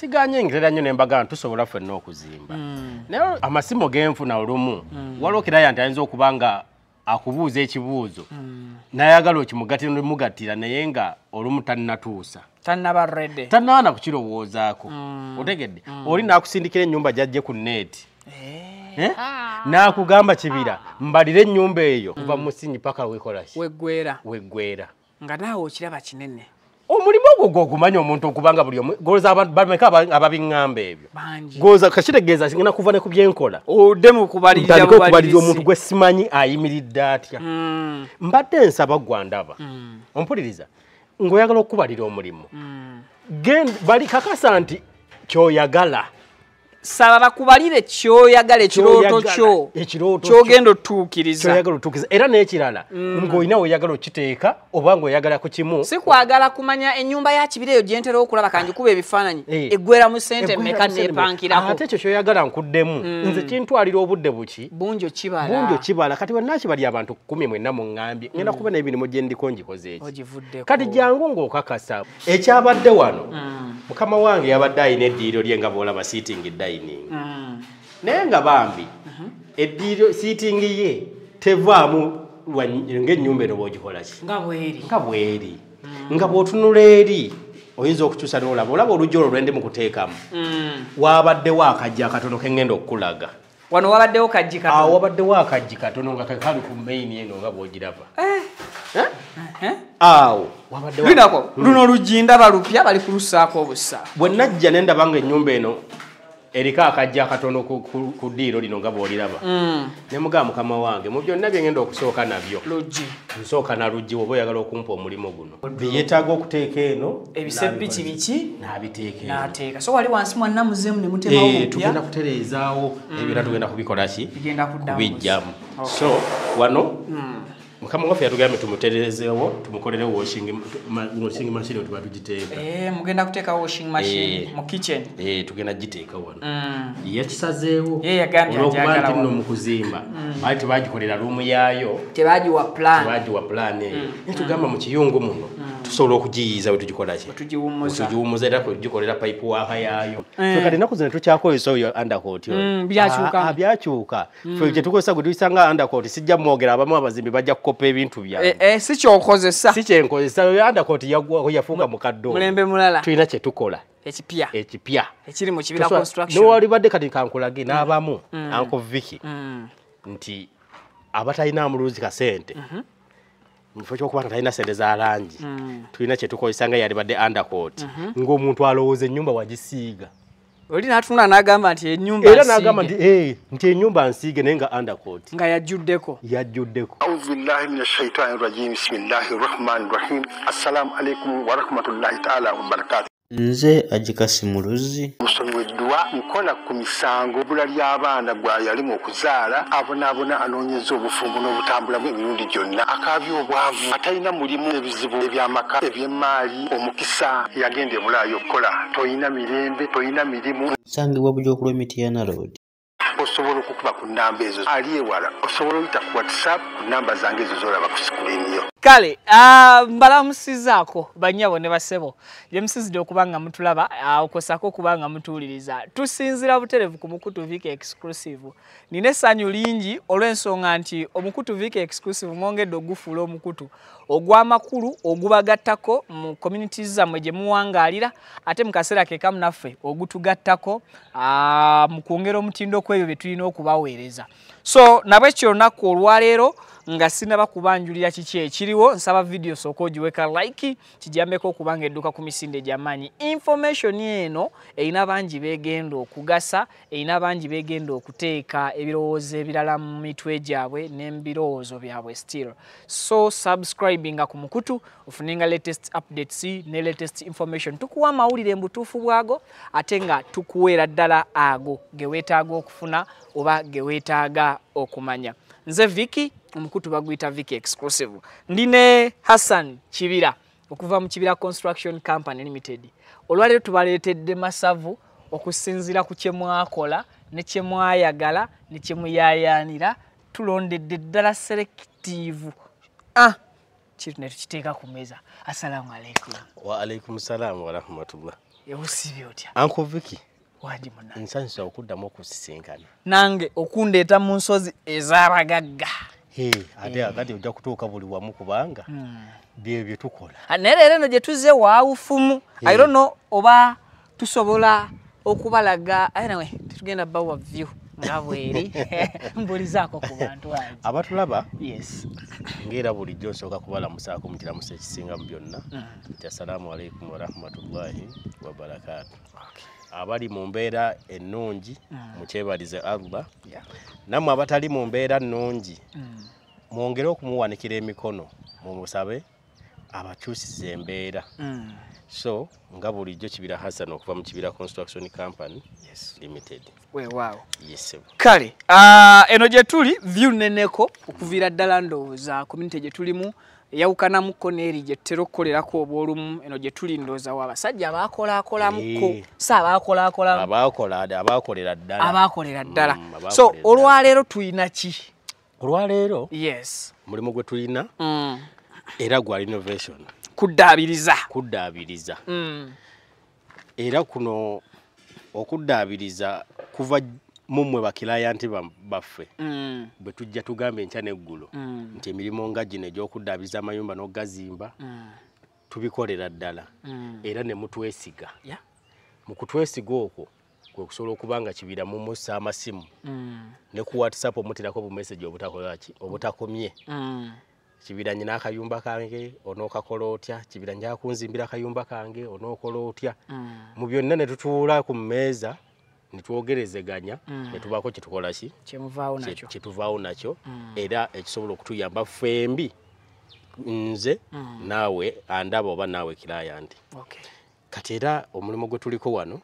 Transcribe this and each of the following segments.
Siganye ngirera nnyo ne mbagamba tusobola ffenna okuzimba. Naye amasimu genfuna olumu waliwo client ayinza okuba nga akubuuza ekibuuzo n'ayagala okimugattira n'omugattira naye nga olumu tannatuusa. Tannaba ready. Tannaba na kukirowoozaako. Otegedde? Oli n'akusindikira ennyumba gy'aggye ku neeti. N'akugamba Kibira mbalire ennyumba eyo kuva mu musingi paka weekola ki? Weggwera. Weggwera. Nga naawe okiraba kinene. Omulimu ogwo gw'ogumanya omuntu okubanga buli omu golooza abantu bameka ababiŋŋamba ebyo. Bangi. Golooza kakitegeeza ngenda kuva ne ku byenkola. Odde mu kubalirira Ntandike okubalirira omuntu gwe simanyi ayimiridde atya. Mbadde nsaba ggwe ndaba. Ompuliriza ng'oyagala okubalira omulimu. Bali kakasa nti ky'oyagala. Saba bakubalire ky'oyagala ekirooto kyo. Ky'ogenda otuukiriza. Ky'oyagala otuukiriza. Era n'ekirala ng'olina w'oyagala okiteeka oba ng'oyagala ku kimu. Si kwagala kumanya ennyumba ya Kibira eyo gye ntera okulaba kanjikuba ebifaananyi eggwera mu ssente mmeka neepankirako. Ate ekyo ky'oyagala nkuddemu. Nze kintwalira obudde buki. Bungi okibala. Bungi okibala. Kati bwe nnaakibali abantu 19 muŋŋambye ngenda kuba n'emirimu gye ndiko ngikoze eki. Ogivuddeko. Kati jangu ng'okakasa. Ekyabadde wano mukama wange yabadde alina eddiiro lye nga bw'olaba sitting dining. Naye nga bambi eddiiro sitting ye tevaamu ng'ennyumba eno bw'ogikola ki? Nga bw'eri. Nga bw'eri. Nga bw'otunula eri oyinza okukyusa n'olaba olaba oluggi olwo lwe ndi mu kuteekamu. Waabaddewo akaggi akatono ke ŋŋenda okukulaga. Wano wabaddewo kaggi katono. Awo wabaddewo akaggi katono nga kali ku main eno nga bw'ogiraba. Awo wabaddewo. Linako luno oluggi ndaba lupya bali kulussaako obusa. Bwe najja ne ndaba ng'ennyumba eno eriko akaggi akatono ku ddiiro lino nga bw'oliraba. Ne mugamba mukama wange mu byonna bye ngenda okusooka nabyo. Luggi. Nsooka na luggi oba oyagala okumpa omulimu guno. Bye yeetaaga okuteeka eno. Ebisepiki biki? N'abiteeka eno. N'ateeka. So wali wansi mwanna muzeemu ne mutemawo bupya. Tugenda kutereezaawo ebirala tugenda kubikola ki? Bigenda kuddamu. Kubijjamu. So wano mukama waffe yatugambye tumutereezeewo tumukolere washing machine tuba tugiteeka. Mugenda kuteeka washing machine mu kitchen. Tugenda giteeka wano. Yakisazeewo. Ye yagambye olw'okuba ajagala nti nno wano. mu kuzimba baali tebagikolera ruumu yaayo. Tebagiwa plan. Tebagiwa plan eyo. Naye tugamba mu kiyungu muno tusobola okugiyiiza bwe tugikola ki? Bwe tugiwummuza. Tugiwummuza era tugikolera pipe work yaayo. Ffe kati ennaku zino tukyakozesa oyo undercoat oyo. Byakyuka. Byakyuka. Ffe kye tukozesa gwe tuyisa nga undercoat sijja mwogera abamu abazimbi bajja kukopa ebintu byange. Si ky'okozesa. Si kyenkozesa. Oyo undercoat yafuuka mukadde. Mulembe mulala. Tulina kye tukola. Ekipya. Ekipya. Ekiri mu Kibira construction. Newalibadde kati kankulage n'abamu Uncle Vicky nti abatalina amuluzi kasente. Mu kifo ky'okuba nga talina ssente za langi tulina kye tukozesa nga yalibadde undercoat ng'omuntu alowooza ennyumba wagisiiga. Oli n'atunula n'agamba nti ennyumba era n'agamba nti nti ennyumba nsiige naye nga undercoat. Nga yajjuddeko. Yajjuddeko. A'udhu billahi minash shaitani rajim. Bismillahir rahmanir rahim. Assalamu alaykum wa rahmatullahi ta'ala wa barakatuh. Nze Agikasi Muluzi. Musomi w'edduwa nkola ku misango ebbula ly'abaana gwa yalimu okuzaala abonaabona anoonyeza obufumbo n'obutambulamu emirundi gyonna akaabya obwavu atalina mulimu ebizibu eby'amaka eby'emmaali omukisa yagenda e Bulaaya okukola toyina mirembe toyina mirimu. Nsangibwa Bujokulwa Mityana Road. Osobola okukuba ku nnamba ezo ali ewala osobola oyita ku WhatsApp ku nnamba zange ezo z'olaba ku screen yo. Kale mbalamusizaako bannyabo ne bassebo gye musizidde okuba nga mutulaba okwossaako okuba nga mutuwuliriza. Tusinziira butereevu ku mukutu Vicky Exclusive. Nina essanyu lingi olw'ensonga nti omukutu Vicky Exclusive mwongedde ogufuula omukutu ogw'amakulu ogubagattako mu communities zammwe gye muwangaalira ate mu kaseera ke kamu naffe ogutugattako mu kwongera omutindo kw'ebyo bye tulina okubaweereza. So nabwekyo olunaku olwaleero nga sinaba kubanjulira kiki ekiriwo nsaba video sooka ogiweka like kijambeko okubanga edduka ku misinde gy'amaanyi. Information eno erina bangi beegenda okugasa, erina bangi beegenda okuteeka ebirowoozo ebirala mu mitwe gyabwe n'ebirowoozo byabwe still. So subscribinga ku mukutu ofunenga latest updates ne latest information. Tukuwa amawulire mu butuufu bwago ate nga tukuweera ddala ago ge weetaaga okufuna oba ge weetaaga okumanya. Nze Vicky, omukutu baguyita Vicky Exclusive. Ndi ne Hassan Kibira okuva mu Kibira Construction Company Limited. Olwaleero tubaleetedde masavu okusinziira ku kye mwakola ne kye mwayagala ne kye muyaayaanira. Tulondedde ddala selective. Kintu ne tukiteeka ku mmeeza. Assalamu alaikum. Wa alaikum salam wa rahmatullah. Ewusibye otya? Uncle Vicky. Wangi munange. Nsanyusa okuddamu okusisinkana. Nange okundeeta mu nsozi ez'abagagga. Ate akati ojja kutuuka buli wamu kubanga bye bye tukola. Naye leero eno gye tuzze waawufumu. I don't know oba tusobola okubalaga. Anyway, tetugenda bawa view nga bweri. Mbulizaako ku bantu wange. Abatulaba? Yes. Ng'era bulijjo nsooka kubalamusaako mu kiramuso ekisinga mu byonna. Nti assalaamu alaikum warahmatullahi wabarakaatu. Abali mu mbeera ennungi mukyebalize Allah. Nammwe abatali mu mbeera nnungi mwongere okumuwanikira emikono mumusabe abakyusize embeera. So nga bulijjo Kibira Hassan okuva mu Kibira Construction Company Limited. Weewaawo. Yes. Kale eno gye tuli view nneneko okuviira ddala ndowooza community gye tulimu eyawukanamuko n'eri gye tutera okukolerako obw'olumu. Eno gye tuli ndowooza wa abasajja abaakolaakolamukko si abaakolaakola abakolera ddala. Abaakolera ddala. So olwaleero tulina ki? Olwaleero? Yes. Mulimu gwe tulina era gwa renovation. Kuddaabiriza. Kuddaabiriza. Era kuno okuddaabiriza kuva mummwe bakilayanti baffe bwe tujja tugamba enkya n'eggulo nti emirimu nga gino egy'okuddaabiriza amayumba n'okugazimba tubikolera ddala era ne mutwesiga. Mu kutwesiga okwo kwe kusobola okuba nga Kibira mumussa amasimu ne ku WhatsApp omutirako bumeseji obutakola ki obutakomye. Kibira nyina akayumba kange onookakola otya? Kibira nja kunzimbira akayumba kange onookola otya? Mu byonna ne tutuula ku mmeeza ne twogerezeganya ne tubaako kye tukola ki kye tuvaawo nakyo era ekisobola okutuyamba ffembi nze naawe andaba oba naawe kilayanti. Kati era omulimu gwe tuliko wano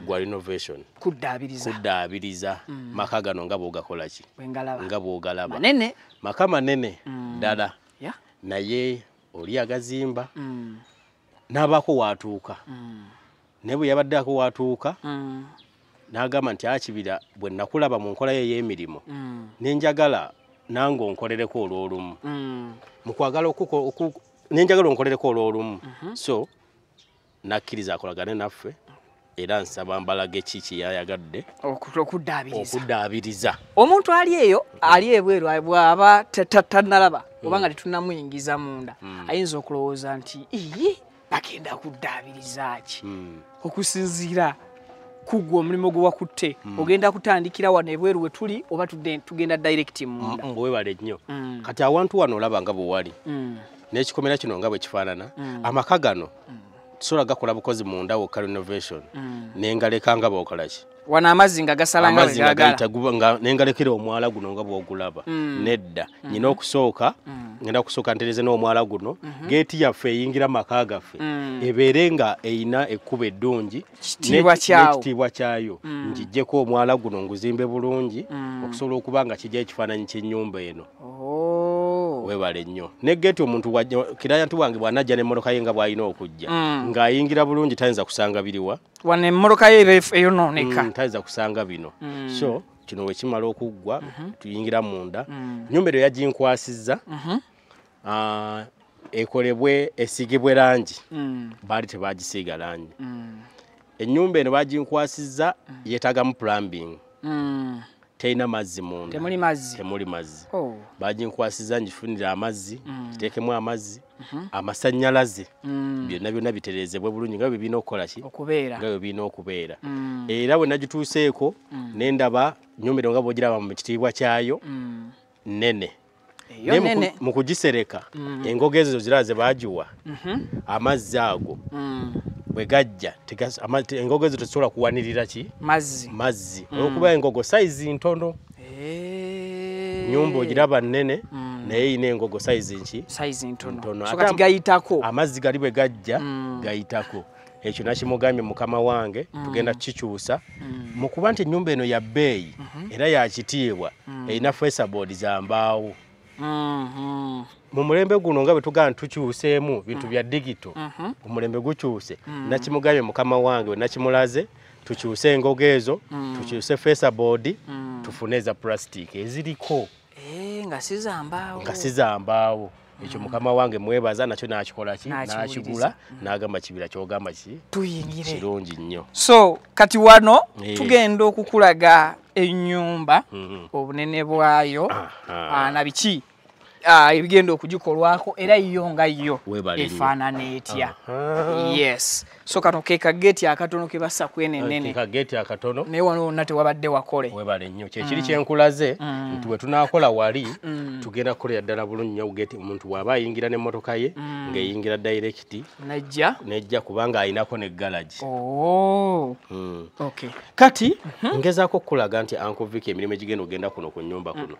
gwa renovation. Kuddaabiriza. Kuddaabiriza maka gano nga bw'ogakola ki? Nga bw'ogalaba. Manene. Maka manene ddala. Naye oli agazimba n'abaako waatuuka. Naye bwe yabadde ako waatuuka n'agamba nti Kibira bwe nakulaba mu nkola ye ey'emirimu ne njagala nange onkolereko olw'olumu. Mu kwagala ne njagala onkolereko olw'olumu. So nakkiriza akolagane naffe era nsaba mbalage ki kye yayagadde okuddaabiriza. Omuntu ali eyo ali ebweru bw'aba tannalaba oba nga tetunnamuyingiza munda ayinza okulowooza nti iye bagenda kuddaabiriza ki okusinziira ku gwe omulimu gwe wakutte ogenda kutandikira wano ebweru we tuli oba tugenda direct munda. Weebale nnyo. Kati awantu wano olaba nga bwe wali n'ekikomera kino nga bwe kifaanana amaka gano tusobola gakola bukozi munda wokka renovation nengaleka nga bw'okola ki wano amazzi nga gasala nga bwe gaagala nengalekera omwala guno nga bw'ogulaba nedda nyina okusooka ngenda kusooka ntereze n'omwala guno geeti yaffe eyingira maka gaffe ebeere nga eyina ekkubo eddungi n'ekitiibwa kyayo ngiggyeko omwala guno nguzimbe bulungi okusobola okuba nga kijja ekifaananyi ky'ennyumba eno. Weebale nnyo. Ne geeti omuntu kilayanti wange bw'anajja n'emmotoka ye nga bw'alina okujja ng'ayingira bulungi tayinza kusanga biriwa wano emmotoka ye eyonooneka tayinza kusanga bino. So kino we kimala okuggwa tuyingira munda. Ennyumba ero yaginkwasizza ekolebwe esiigibwe langi baali tebagisiiga langi. Ennyumba eno baginkwasizza yeetaagamu plumbing. Terina mazzi munda. Temuli mazzi. Temuli mazzi. Baginkwasizza ngifunire amazzi, giteekemu amazzi, amasannyalaze byonna byonna bitereezebwe bulungi nga bwe birina okukola ki? Okubeera. Nga bwe birina okubeera. Era bwe nagituuseeko ne ndaba nnyumba eno nga bw'ogiraba mu kitiibwa kyayo nnene. Eyo nnene. Mu kugisereka engogo ezo ziraba ze baagiwa amazzi ago bwe gajja engogo ezo tezisobola kuwanirira ki? Mazzi. Mazzi. Olw'okuba engogo sayizi ntono. Nnyumba ogiraba nnene naye eyina engogo sayizi nki? Sayizi ntono. So kati gayitako. Amazzi gali bwe gajja gayitako. Ekyo nakimugambye mukama wange tugenda kukikyusa. Mu kuba nti ennyumba eno ya bbeeyi era ya kitiibwa erina fesaboodi za mbaawo. Mu mulembe guno nga bwe tugamba tukyuseemu bintu bya digito omulembe gukyuse nakimugambye mukama wange nakimulaze tukyuse engogo ezo tukyuse fesaboodi tufune eza plastic eziriko nga si za mbaawo. Nga si za mbaawo. Ekyo mukama wange mwebaza nakyo n'akikola ki, n'akigula n'agamba Kibira ky'ogamba ki tuyingire kirungi nnyo. So kati wano tugenda okukulaga ennyumba obunene bwayo na biki ebigenda okugikolwako era yo nga yo efaanana etya. Yes. So kano ke kageti akatono ke bassa kwene ennene. Kageti akatono naye wano wonna tewabadde wakole. Webale nnyo. Kyekiri kyenkulaze nti bwe tunaakola wali tugenda kukolera ddala bulungi nnyo geti omuntu bw'aba ayingira n'emmotoka ye ng'eyingira direct nejja kubanga ayinako ne garage. Okay. Kati ngezaako okukulaga nti Uncle Vicky emirimu egigenda ogenda kuno ku nnyumba kuno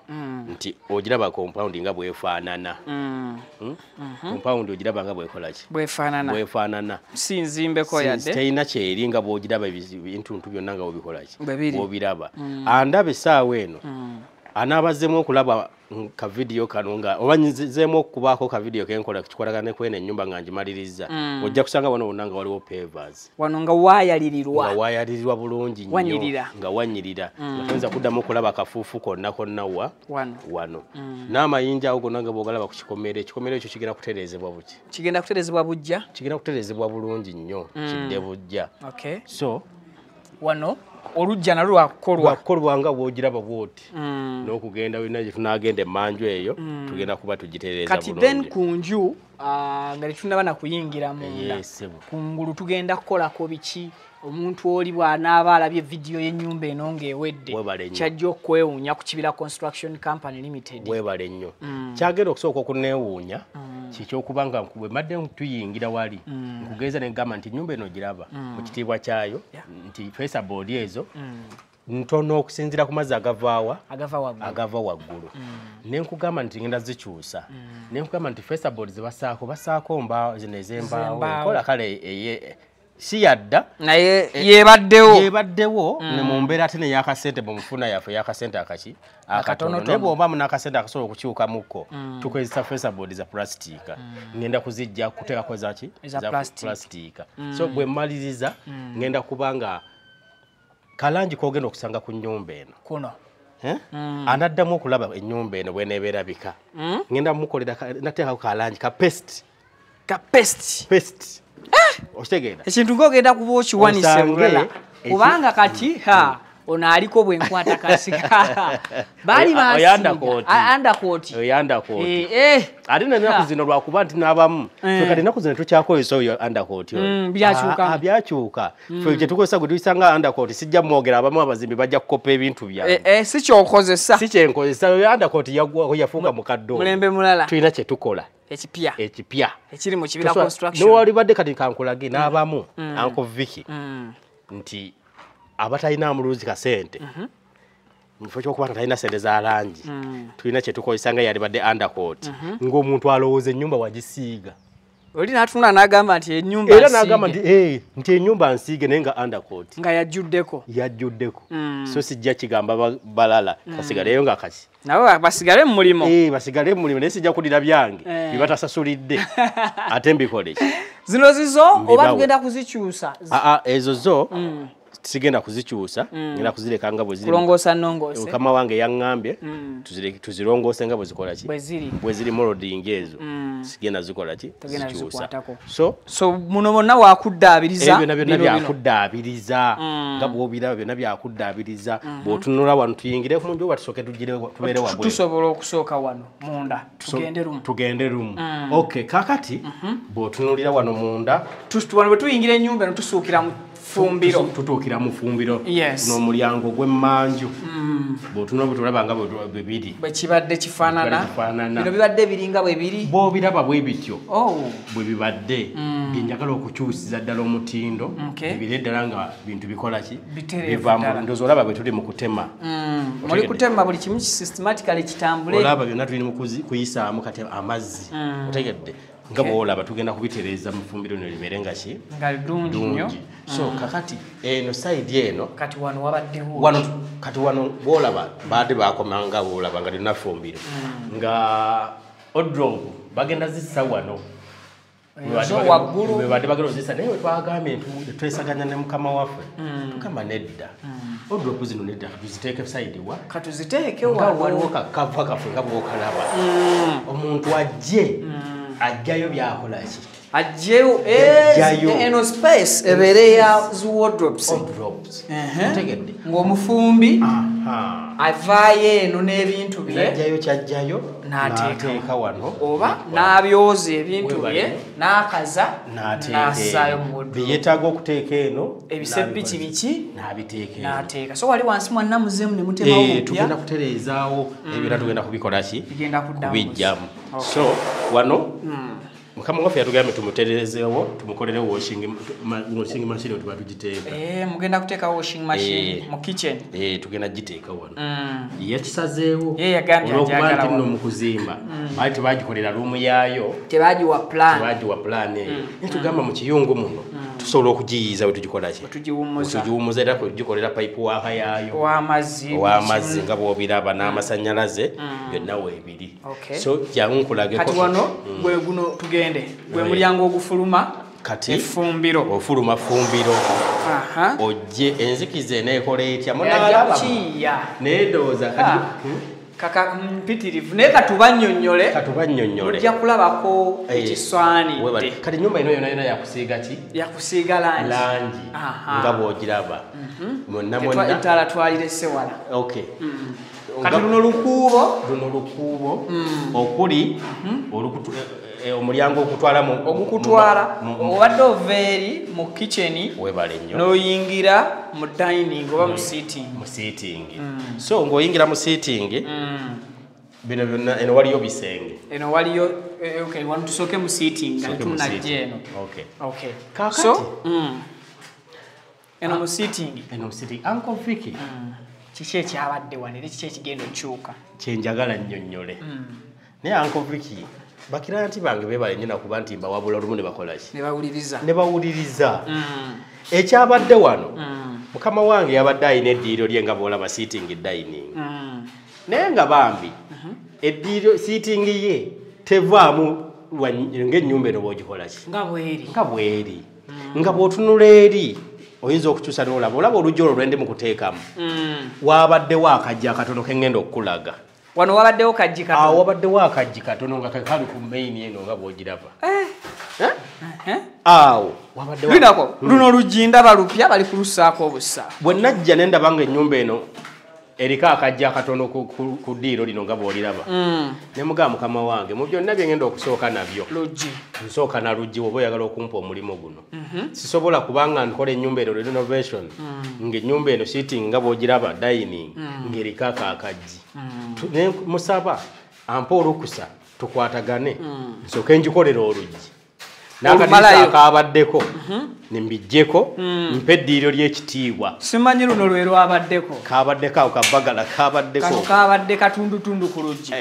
nti ogiraba compound nga bwefaanana. Compound ogiraba nga bwekola ki? Bwefaanana. Bwefaanana. Si nzimbeko yadde. Terina kyeri nga bw'ogiraba ebintuntu byonna nga bw'obikola ki? Bw'obiraba. Andaba essaawa eno anaabazzemu okulaba ka video kano nga oba nzizeemu okubaako ka video kenkola kikolagana ne kweno ennyumba nga ngimalirizza, ojja kusanga wano wonna nga waliwo pavers. Wano nga waayalirirwa. Nga waayalirirwa bulungi nnyo. Nga wanyirira. Nga toyinza kuddamu okulaba akafuufu konna konna wa wano. N'amayinja ago gonna nga bw'ogalaba ku kikomero, ekikomero ekyo kigenda kutereezebwa buki? Kigenda kutereezebwa bujja? Kigenda kutereezebwa bulungi nnyo, kidde bujja. Okay. So wano olujja nalwo lwakukolwa. Lwakukolwa nga bw'ogiraba bw'oti. N'okugenda wonna gye tunaagenda emmanju eyo, tugenda kuba tugitereeza Kati bulungi. Then ku nju nga tetunnaba na kuyingira munda. Kungulu tugenda kukolako biki? Omuntu oli bw'anaaba alabye vidiyo y'ennyumba eno ng'ewedde, kyajja okwewuunya ku Kibira Construction Company Limited. Weebale nnyo. Kyagenda okusooka okuneewuunya kikyokuba nga bwe mbadde tuyingira wali nkugeeza ne ngamba nti ennyumba eno giraba mu kitiibwa kyayo nti facebook ezo ntono okusinziira ku mazzi agavaawa agava waggulu. Ne nkugamba nti ngenda zikyusa. Ne nkugamba nti facebook ze basaako mbaawo zino ez'embaawo enkola kale si yadda naye yebaddewo. Yebaddewo ne mu mbeera ate neyakasente bwemufuna yaffe eyakasente akaki akatono naye bw'oba munakasente akasobola okukyukamukko tukozesa facebook za plastika. Ngenda kuzijja kuteekako zaki za plastika. So bwe mmaliriza ngenda kubanga kalangi kogenda okusanga ku nnyumba eno kuno anaddamu okulaba ennyumba eno bw'eneebeerabika. Ngenda mukolera nateekako kalangi ka paste. Ka paste. Paste. Okitegeera? Ekintu ng'ogenda kuba okiwanise bulala kubanga kati ono aliko bwenkwata kasika baali basiiga undercoat. Ate n'ennaku zino lwakuba nti n'abamu ffe kati ennaku zino tukyakozesa oyo undercoat oyo. Byakyuka. Byakyuka. Ffe kye tukozesa gwe tuyisanga undercoat sijja mwogera abamu abazimbi bajja kukopa ebintu byange. Si ky'okozesa. Si kyenkozesa. Oyo undercoat yafuuka mukadde. Mulembe mulala. Tulina kye tukola. Ekipya. Ekipya. Ekiri mu Kibira Construction. Newalibadde kati kankulage n'abamu Uncle Vicky nti abatalina amuluzi kasente mu kifo ky'okuba nga talina sente za langi tulina kye tukozesa nga yalibadde undercoat ng'omuntu alowooza ennyumba wagisiiga. Oli n'atunula n'agamba nti ennyumba era n'agamba nti nti ennyumba nsiige naye nga undercoat nga yajjuddeko. Yajjuddeko. So sijja kigamba balala kasigaleyo nga kaki. Nabo basigale mu mulimu. Basigale mu mulimu naye sijja kulira byange bye batasasulidde ate mbikole ki? Zino zizo oba tugenda kuzikyusa? Ezo zo sigenda kuzikyusa, ngenda kuzireka nga bwe ziri. Kulongoosa nnongoose. Mukama wange yaŋŋambye tuzirongoose nga bwe zikola ki? Bwe ziri molding ezo. Sigenda zikola ki? Zikyusa. So muno mwonna wakuddaabiriza. Ebyo byonna byakuddaabiriza. Nga bw'obiraba byonna byakuddaabiriza. Bw'otunula wano tuyingire mu nju oba tusooke tugire tubeere wabweru. Tusobola okusooka wano munda tugende lumu. Tugende lumu. Okay, kaakati bw'otunuulira wano munda. Wano bwe tuyingira ennyumba eno tusuukira mu fumbiro. Tutuukira mu fumbiro. N'omulyango gw'emmanju. Bw'otunula bwe tulaba nga bwe biri. Bwe kibadde kifaanana. Bino bibadde biringa bwe biri. Bw'obiraba bwe bityo. Bwe bibadde. Bye njagala okukyusiza ddala omutindo. Bibire ddala nga bintu bikola ki? Bivaamu. Ndowooza olaba bwe tuli mu kutema. Muli kutema buli kimu systematically kitambule. Olaba byonna tuli mu kuyisaamu kati amazzi. Otegedde? Nga bw'olaba tugenda kubitereeza mu fumbiro lino libeere nga ki? Nga ddungi nnyo. So kakati eno side eno kati wano wabaddewo. Wano kati wano bw'olaba baadde bakomanga bw'olaba nga lina fumbiro. Nga odrop bagenda zissa wano. Webadde bagenda ozisa naye wetwagambye twesaganya ne mukama waffe tugamba nedda wardrobe zino nedda katuziteeke side wa katuziteeke wa waliwo kakava kaffe nga bw'okalaba omuntu ajje ajjayo byakola ki ajjeyo eno space ebeere ya zi wardrobes otegedde ng'omufumbi avaayo eno n'ebintu bye najjayo kyajjayo n'ateeka wano oba n'abyoza ebintu bye n'akaza n'assaayo mu wardrobe bye yeetaaga okuteeka eno ebisepiki biki n'abiteeka eno n'ateeka so wali wansi mwanna muzeemu ne mutemawo bupya tugenda kutereezaawo ebyo tugenda kubikola ki bigenda kuddamu kubijjamu so wano mukama waffe yatugambye tumutereezeewo tumukolere washing machine tuba tugiteeka mugenda kuteeka washing machine mu kitchen tugenda giteeka wano yakisazeewo ye yagambye olwokuba nti nno mu kuzimba baali tebagikolera ruumu yaayo tebagiwa plan eyo naye tugamba mu kiyungu muno tusobola okugiyiiza bwe tugikola ki tugiwummuza era kugikolera pipe waaka yaayo ow'amazzi nga bw'obiraba n'amasannyalaze byonna weebiri so jangu nkulageko kati wano gwe guno tugende gwe mulyango ogufuluma kati efumbiro ofuluma fumbiro ojje enzikiza eneekola etya munaalaba naye ndowooza kati kaka mpitirivu naye katubannyonnyole ojja kulabako ekiswanidde kati ennyumba eno yonna yonna yakusiiga ki yakusiiga langi nga bw'ogiraba mwonna mwonna ettaala twalirese wala okay kati luno lukuubo okuli omulyango okutwala mu ogukutwala obadde ova eri mu kitchen webale nnyo n'oyingira mu dining oba mu sitting so ng'oyingira mu sitting bino byonna eno waliyo bisenge eno waliyo okay wano tusooke mu sitting nga tunajja eno okay so eno mu sitting Uncle Vicky kiki ekyabadde wano era kiki ekigenda okukyuka kyenjagala nnyonnyole naye Uncle Vicky bakiranti bange beebale nnyo nakuba nti mbawabula olumu ne bakola ki ne bawuliriza ekyabadde wano mukama wange yabadde alina eddiiro lye nga bw'olaba sitting dining naye nga bambi eddiiro sitting ye tevaamu ng'ennyumba eno bw'ogikola ki nga bw'eri nga bw'otunula eri oyinza okukyusa n'olaba olaba oluggi olwo lwe ndi mu kuteekamu waabaddewo akajja akatono ke ŋŋenda okukulaga wano wabaddewo kajji katono wabaddewo akajji katono nga kali ku main eno nga bw'ogiraba awo wabaddewo linako luno luggi ndaba lupya bali kulussaako obusa bwe najja ne ndaba nga ennyumba eno eriko akajji akatono ku ddiiro lino nga bw'oliraba ne mugamba mukama wange mu byonna bye ngenda okusooka nabyo nsooka na luggi oba oyagala okumpa omulimu guno sisobola kubanga nkola ennyumba eno renovation ng'ennyumba eno sitting nga bw'ogiraba dining ng'eriko akajji ne musaba ampe olukusa tukwatagane nsooke ngikolere oluggi n'akaddirisa akabaddeko ne mbiggyeko mpe eddiiro ly'ekitiibwa simanyi luno lwe lwabaddeko kabaddeko awo kabagala kabaddeko kano kabadde katundutundu ku luggi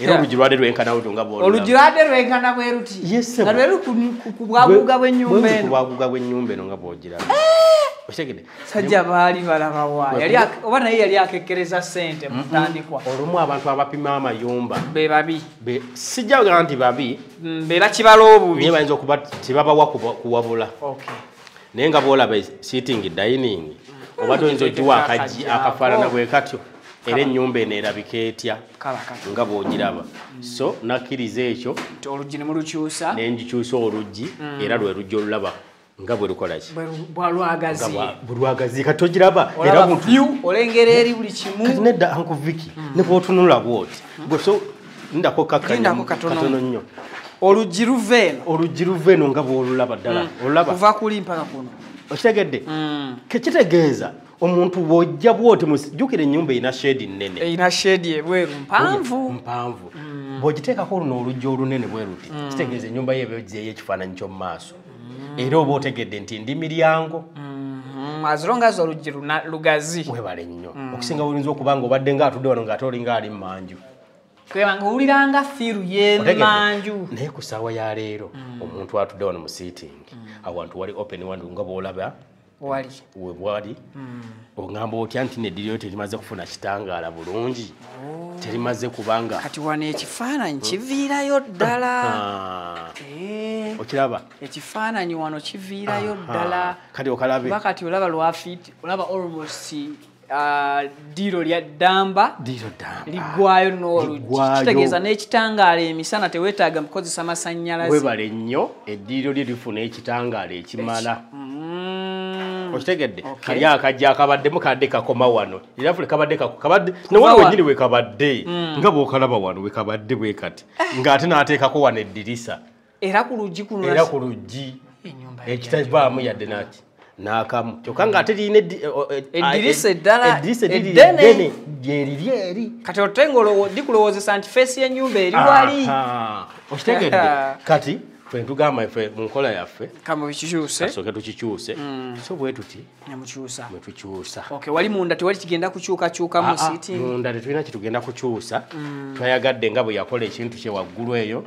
era oluggi lwadde lwenkana luti nga bw'olulaba oluggi lwadde lwenkana bwe luti nga lwe luli ku bwaguuga bw'ennyumba eno ku bwaguuga bw'ennyumba eno nga bw'ogiraba sajja baali balabawa oba naye yali akekkereza ssente mu ntandikwa olumu abantu abapima amayumba be babi sijja kugamba nti babi be bakibala obubi naye bayinza okuba tebabawa kuwabula naye nga bw'olaba sitting dining oba toyinza ogiwa akaggi akafaanana bwe katyo era ennyumba eno erabika etya nga bw'ogiraba so nakkiriza ekyo oluggi ne mulukyusa ne ngikyusa oluggi era lwe luggi olulaba nga bwe lukola ki bwalwagazi kati ogiraba era olengera eri buli kimu kati nedda Uncle Vicky ne bw'otunula bw'oti so ndako katono nnyo oluggi luva eno oluggi luva eno nga bw'olulaba ddala olulaba kuva kuli mpaka kuno okitegedde kekitegeeza omuntu bw'ojja bw'oti jjukira ennyumba erina shedi nnene erina shedi ebweru mpanvu bw'ogiteekako luno oluggi olunene bwe luti kitegeeza ennyumba yo eba ogyeyo ekifaananyi ky'omu maaso era oba otegedde nti ndi miryango as long as oluggi lugazi webale nnyo okusinga bw'oyinza okuba nga obadde ng'atudde wano ng'ate olinga ali mmanju kwebanga owuliranga fiiru y'emmanju naye ku ssaawa ya leero omuntu atudde wano mu sitting awantu wali open wano nga bw'olaba wali webwali ogamba otya nti neddiiro terimaze kufuna kitangaala bulungi terimaze kubanga kati wano ekifaananyi kiviirayo ddala. Okiraba ekifaananyi wano kiviirayo ddala. Kati okalabe kati olaba lwafit, olaba almost diro lya ddamba liggwayo n'oluggi, kitegeeza n'ekitangaala emisana teweetaaga mukozesa masannyalaze. Webale nnyo, eddiiro lye lifuna ekitangaala ekimala. Okitegedde? Kali akajja akabaddemu kadde kakoma wano, era fule kabadde kabadde newano wennyini we kabadde nga bw'okalaba wano we kabadde bwe kati, ng'ate n'ateekako wano eddirisa era ku luggi kuno, era ku luggi ekitavaamu yadde naki n'akamu, kyokka ng'ate lirina eddirisa eddala eddene gyeriri eri. Kati otenga likulowoozesa nti feesi y'ennyumba eri wali. Okitegedde? Kati ffe ntugamba ffe mu nkola yaffe kamukikyuse, kasooke tukikyuse. So bwe tuti nemukyusa, bwe tukyusa. Okay, wali munda tewali kigenda kukyukakyuka mu sitting? Munda tetulina kitugenda kukyusa. Twayagadde nga bwe yakola ekintu kye waggulu eyo,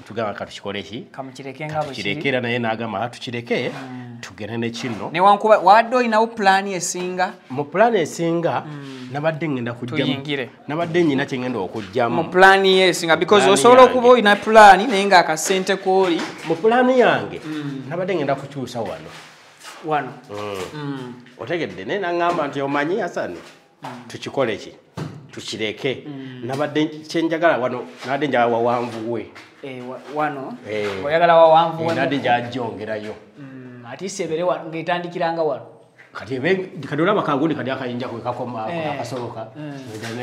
tugamba katukikole ki, kamukireke nga bwe kiri, era naye n'agamba tukireke tugende ne kino. Newankuba wadde olinawo pulaani esinga? Mu pulaani esinga nabadde ngenda kujjamu, nabadde nnyina kye ngenda okujjamu mu pulaani ye esinga, because osobola okuba olina pulaani naye ng'akasente kooli. Mu pulaani yange nabadde ngenda kukyusa wano wano. Otegedde? Naye n'aŋŋamba nti omanyi Hasani, tukikole ki, tukireke. Nabadde kyenjagala wano, nabadde njagala wawanvuwe wano, oyagala wawanvuwe, nabadde njagala gyongerayo ate sebere ng'etandikiranga wano. Kati kati olaba kagundi kati akayinja kwe kakoma akasoloka,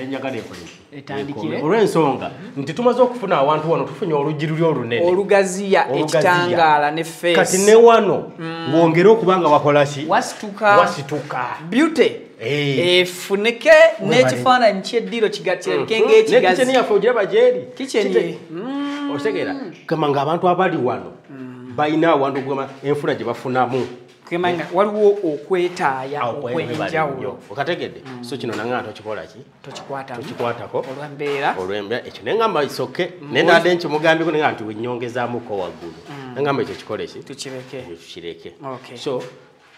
njagala ekole etandikire, olw'ensonga nti tumaze okufuna awantu wano, tufunye oluggi luli olunene olugaziya ekitangaala ne face. Kati ne wano wongere okuba nga wakola ki, wasituka, wasituka beauty efuneke n'ekifaananyi ky'eddiiro kirabike ng'ekigazi. Ne kitchen yaffe ogiraba gyeri kitchen, okitegera kama ng'abantu abali wano balina awantu okugamba enfuna gye bafunamu, kemanga waliwo okwetaaya okw'enjawulo. Okategedde? So kino nanga tokikola ki, tokikwatako olw'embeera, olw'embeera ekyo. Naye ngamba isoke, naye nadde nkimugambyeko naye nga nti wennyongezaamuko waggulu, nangamba ekyo kikole ki, tukireke, tukireke. So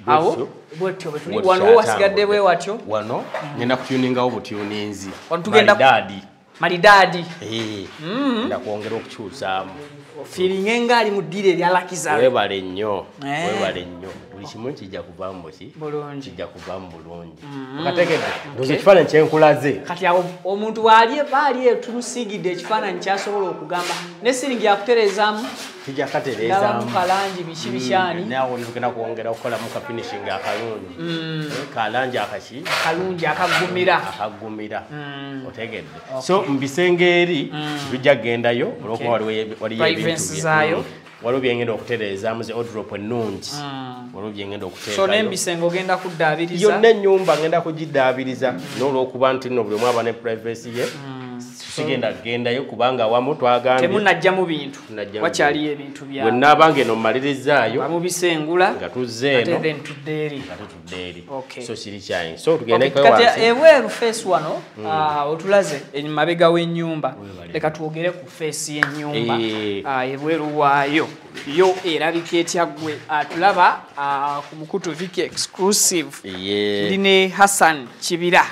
awo bwetyo bwe tuli wano, wasigadde bwe watyo wano ngenda kutuningawo butuninzi maridadi, maridadi ngenda kwongera okukyusaamu feeling nga ali mu ddiiro erya Lucky. Webale nnyo, webale nnyo, buli kimu kijja kuvaamu ki bulungi, kijja kuvaamu bulungi. Okategedde? Ndowooza ekifaananyi kye nkulaze kati awo omuntu waali baali tumusiigidde ekifaananyi kyasobola okugamba ne siringi yakutereezaamu, kijja katereezaamu kalangi biki bikyani, naawe tugenda kwongera okukolamu ka finishing akalungi, kalangi akaki kalungi akagumira, akagumira. Otegedde? So mu bisenge eri tujja kugendayo olw'okuba waliyo ebintu zaayo, waliwo byengenda okutereezaamu, ze wardrobe ennungi, waliwo byengenda okuteekayo. So n'ebisenge ogenda kuddaabiriza yonna ennyumba ngenda kugiddaabiriza, n'olwokuba nti nno buli omu aba ne privacy ye, sigenda kugendayo kubanga awamu twagambye temunnajjamu bintu, wakyaliyo ebintu bwe nnaabanga eno mmalirizaayo bamubisengula nga tuzze eno ate then tudde eri, ate tudde eri. So kiri kyange. So tugendeko wansi. Kati ebweru face wano otulaze emabega w'ennyumba, leka twogere ku face y'ennyumba ebweru waayo yo erabika etya ggwe atulaba ku mukutu Vicky Exclusive. Ndi ne Hassan Kibira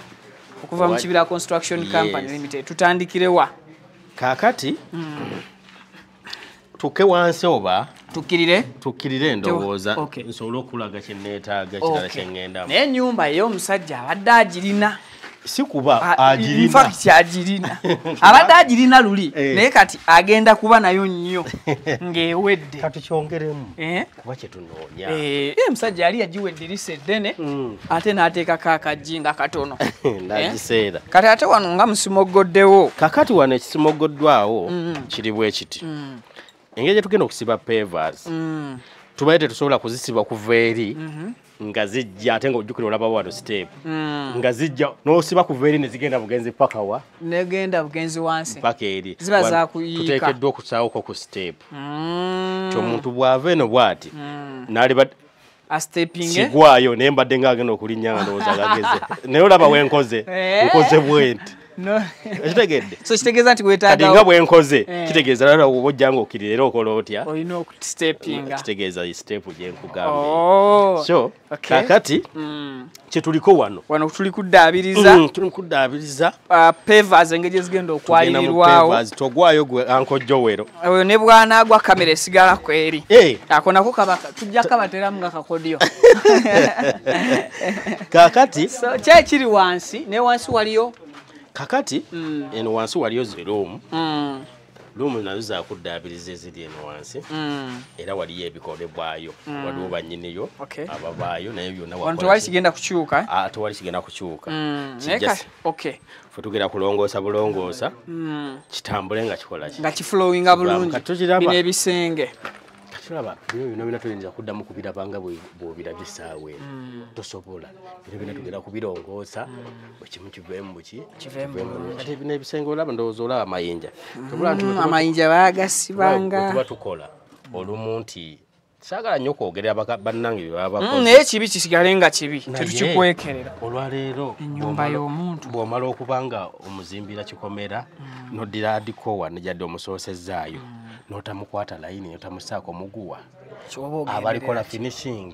okuva mu Kibira Construction Company Limited. Tutandikirewa kaakati? Tukke wansi oba tukkirire? Tukkirire ndowooza nsobole okulaga kye neetaaga kirala kye ŋŋendamu. Naye ennyumba ey'omusajja abadde agirina, si kuba agirina, in fact agirina, abadde agirina luli, naye kati agenda kuba nayo nnyo ng'ewedde. Katukyongeremu kuba kye tunoonya. Omusajja yali yagiwa eddirisa eddene ate n'ateekako akaggi nga katono n'agiseera. Kati ate wano nga musimogoddewo. Kakati wano ekisimogoddwawo kiri bwe kiti, engeri gye tugenda okusiba pavers tubaye tetusobola kuzisiba kuva eri nga zijja, ate ng'ojjukira olaba wano step nga zijja n'osiba kuva eri ne zigenda bugenzi paka wa, negenda bugenzi wansi paka eri, ziba zakuyiika. Tuteekeddwa okusaawoko ku step ti omuntu bw'ava eno bw'ati n'aliba astepinge sigwayo, naye mbadde ng'agenda okulinnya nga ndowooza gageze, naye olaba wenkoze nkoze bwe nti. Ekitegedde. So kitegeeza nti weetaaga kati nga bwe nkoze kitegeeza lala ojja ng'okkirira era okola otya? Olina okustepinga. Kitegeeza step gye nkugambye. So kakati kye tuliko wano. Wano tuli kuddaabiriza. Tuli kuddaabiriza. Pavers engeri ezigenda okwalirirwawo. Togwayo gwe Uncle Joel. Oyo ne bw'anaagwa kamera esigala kweri. Ako nako kabaka tujja kabateramu nga kakodyo. Kakati so kye kiri wansi ne wansi waliyo. Kakati eno wansi waliyo zi room. Room nazo za kuddaabiriza eziri eno wansi. Era waliyo ebikolebwayo. Waliwo bannyiniyo ababaayo naye byonna wakola. Tewali kigenda kukyuka. Tewali kigenda kukyuka. Okay. Ffe tugenda kulongoosa bulongoosa. Kitambule nga kikola ki? Nga kiflowinga bulungi. Bino ebisenge. Tulaba bino byonna byonna tuyinza kuddamu kubiraba nga bw'obirabye essaawa eno. Tosobola. Bino byonna tugenda kubirongoosa ekimu kiveemu buki? Kiveemu. Kati bino ebisenge olaba ndowooza olaba amayinja. Amayinja baagasibanga. Tuba tukola olumu nti saagala nnyo kwogerera bannange bye baba bakoze. Naye kibi kisigale nga kibi tetukikwekerera. Olwaleero ennyumba y'omuntu bw'omala okuba nga omuzimbira kikomera n'oddira adikowa nejadde omusoosezaayo n'otamukwata layini n'otamusaako muguwa abalikola finishing